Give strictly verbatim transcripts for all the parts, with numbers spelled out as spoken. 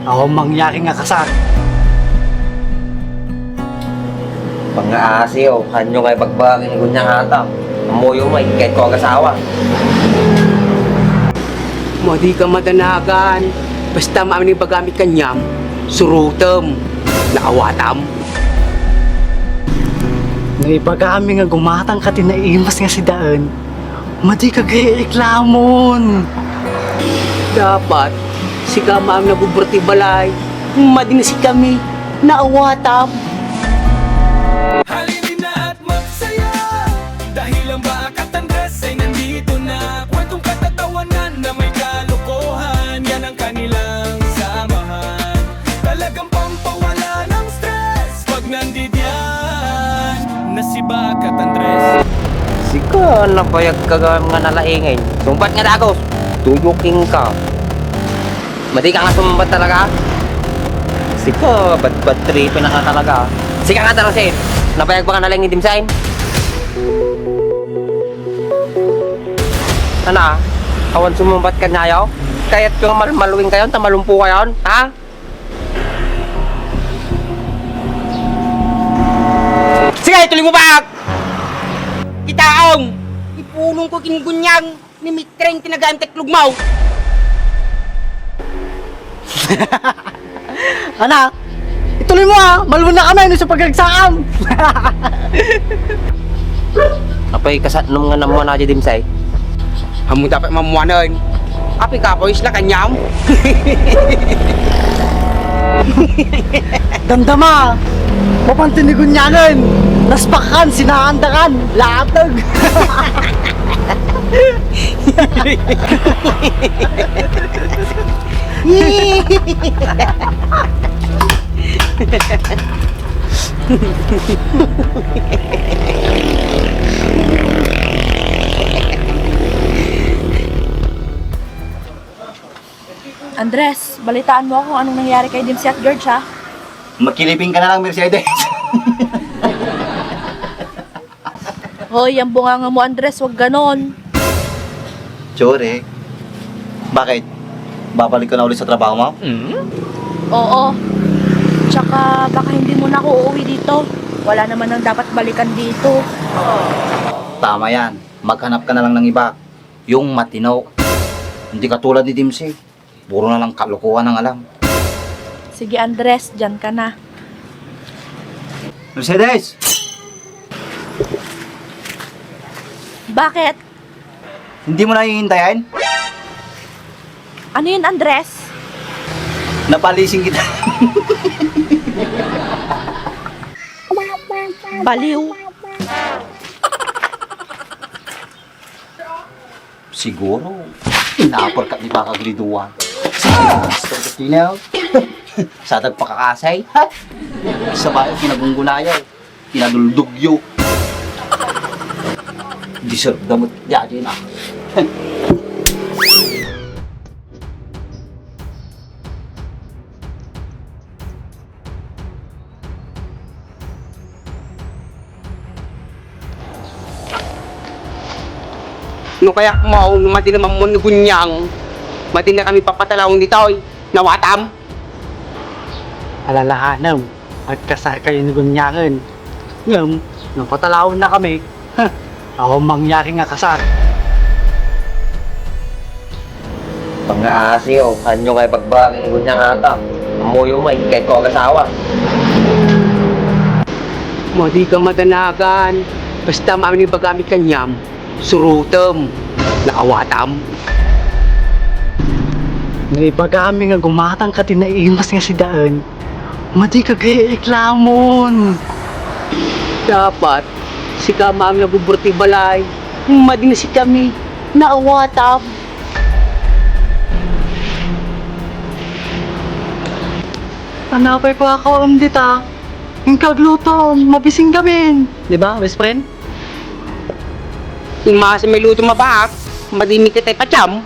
Awan mangyari nga kasar. Pangaasiyo, hanyo nga ibagbaga ni Gunyang Atang. Ammoyo met, ket ko agasawa. Madi ka madanagan, basta maamin ibagami kaniam, surotem, naawatam. No ibagami nga gumatang ka ti naimas nga sidaen, madi ka gareklamon. Dapat, sika maamin nabubur ti balay, madi na sikami, naawatam. Halina at magsaya, dahil ang Bakat Andres ay nandito na. Kwentong katatawanan na may kalokohan, yan ang kanilang samahan. Talagang pampawala ng stress pag nandidiyan na si Bakat Andres. Sika, nabayag ka gayam nga nalaingay. Sumbat nga dagos. Tuyuking ka. Madi ka nga sumbat talaga? Sika, bad, bad trip na ka talaga. Sika nga, Darasin. Nabayag ba nga nalaing ni Dimsain? Ana, awan sumumbat kaniayo? Kayat ko nga malmaluin kayon, ta malumpo kayon, ha? Sige, ituloy mo ba? Kitaong, ipulong ko kin Gunyang ni Mitreng tinagayam teklog mo. Ana, ituloy mo, ah. Malwan na kami, ano sa pagkagsaam? Apay, kasatnom nga namuan na di Dimsay? Amo dapat mamuanan. Apay, kapoy, isla kanyam. Damdama, mapan ti ni Gunyangen, naspakan, sinaandakan, latag. Andres, balitaan mo ako kung anong nangyari kay Dimsy at George, ha? Makilibing ka na lang, Mercedes. Hoy, ang bunganga mo, Andres, wag ganon. Sorry. Bakit? Babalik ka na ulit sa trabaho mo? Oo. Tsaka baka hindi mo na ako uuwi dito. Wala naman ang dapat balikan dito. Tama yan. Maghanap ka na lang ng iba. Yung matino. Hindi katulad ni Dimsy. Puro na lang kalokohan ang alam. Sige, Andres, dyan ka na. Mercedes! Bakit? Hindi mo na hihintayin? Ano yun, Andres? Napalising kita. Baliw. Siguro, inapor ka ni Pakagliduan. Mister Kutinaw, sa tagpakakasay, ha? Sa bayo, kinagunggunayaw, kinaduldugyo. Deserve da mo, dati na. No kaya mo, no madi naman mo ni Gunyang, madi na kami papatalaw ditoy. Nawatam? Alalahanem, agkasar kayo ni Gunyangen. Ngem, no patalawen na kami, huh, awan mangyari nga kasar. Pangaasiyo, hanyo nga ibagbagi ni Gunyang Atang. Ammoyo met, ket ko agasawa. Madi ka madanagan, basta maamin ibagami kaniam, surotem, naawatam. No ibagami nga gumatang ka ti naimas nga sidaen, madi ka gareklamon. Dapat, sika maamin nabubur ti balay, madi na sikami, naawatam. Anapay pa ako, um, dita. Ang kagluto, mabising gamin. Di ba, best friend? Yung mga sa may luto mabaak, madimik kita ipatiyam.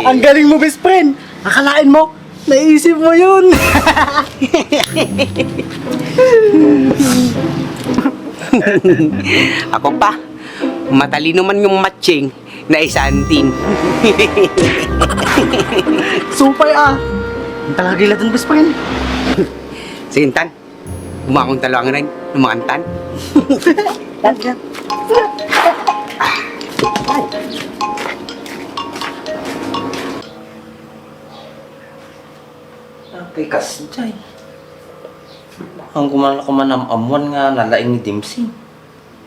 Ang Galing mo, best friend. Akalain mo, naisip mo yun. Ako pa, matalino man yung matching na isantin. Supay ah. Ang talaga ila dun, best friend. Sintan, Umakong talo ang ren, umakantan. Kay kasjay. Ang kuman la kuman am-amwan nga nalaing ni Dimsing.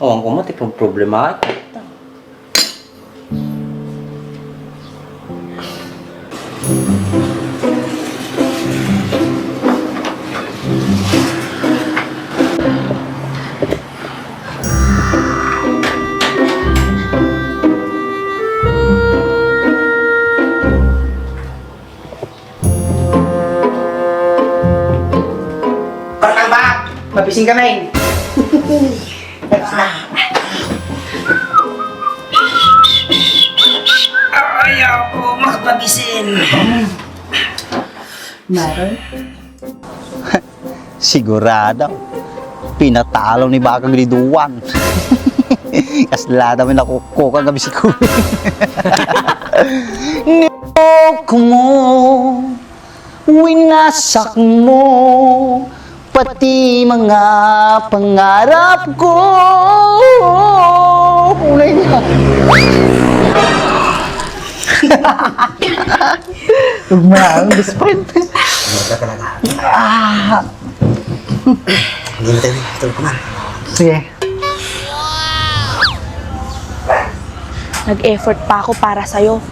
Awan ko man ti pro-, problema. Barkang ba? Mabising kami. Ay, ako, makapabisin. Meron? Sigurado. Pinatalo ni Bakag ni Duan. Kasla namin nakukukang kami si Kuya. Niloko mo, winasak mo, pati mga pangarap ko. Unay niya. Ugma, ang best friend. Ano ka talaga? Ah. Hindi na tayo, tulog ka man. Sige. Nag-effort pa ako para sa'yo.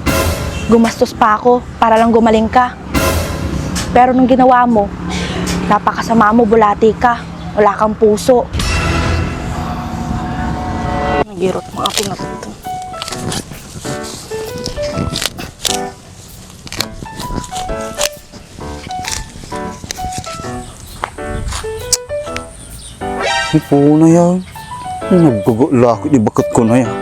Gumastos pa ako para lang gumaling ka. Pero nung ginawa mo, napakasama mo, bulati ka. Wala kang puso. Nagirot mo ako na to. Ipuna yan. Naggugo lakit di bakit ko na yan.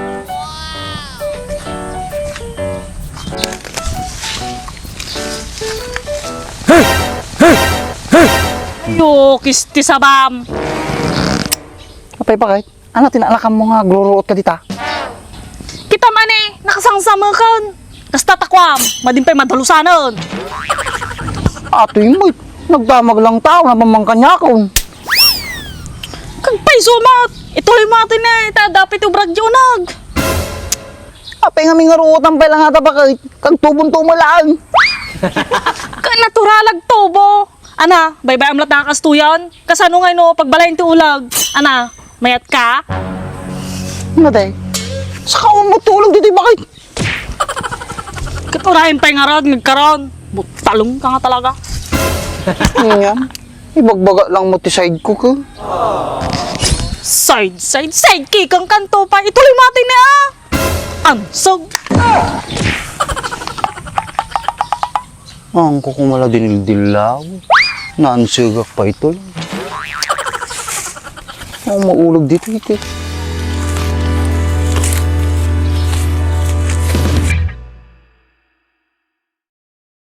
Ayo, kisti sabam. Apay, bakit? Ano, tinalakan mo nga, agruruot ka dita? Kita man eh, nakasangsamakan. Kasta takwam, madin pa'y madalusanan. Atoy mo, nagdamag lang tao, napamangkanyakon. Kagpay sumat, ituloy mo atin eh, ta dapit yung bragyo nag. Apay nga mingaruotan pa'y lang ata bakit, kag tubon tumo lang. Ka naturalag tubo. Ana, baybay-am la't nakastuyan. Kasano ngay no pagbalayin ti ulag? Ana, mayat ka? Ano, day? Saka mo tulog dito, bakit? Katurahin pa'y ngarad, nagkaron. Butalong ka nga talaga. Ngayon, ibagbaga lang mo ti side ko, ka. Side, side, side, kikang kanto pa. Ituloy mo atin na, ah! Ansog! Ang kukumala dinildilaw. Naansigak pa ito. Ang maulog dito, ito.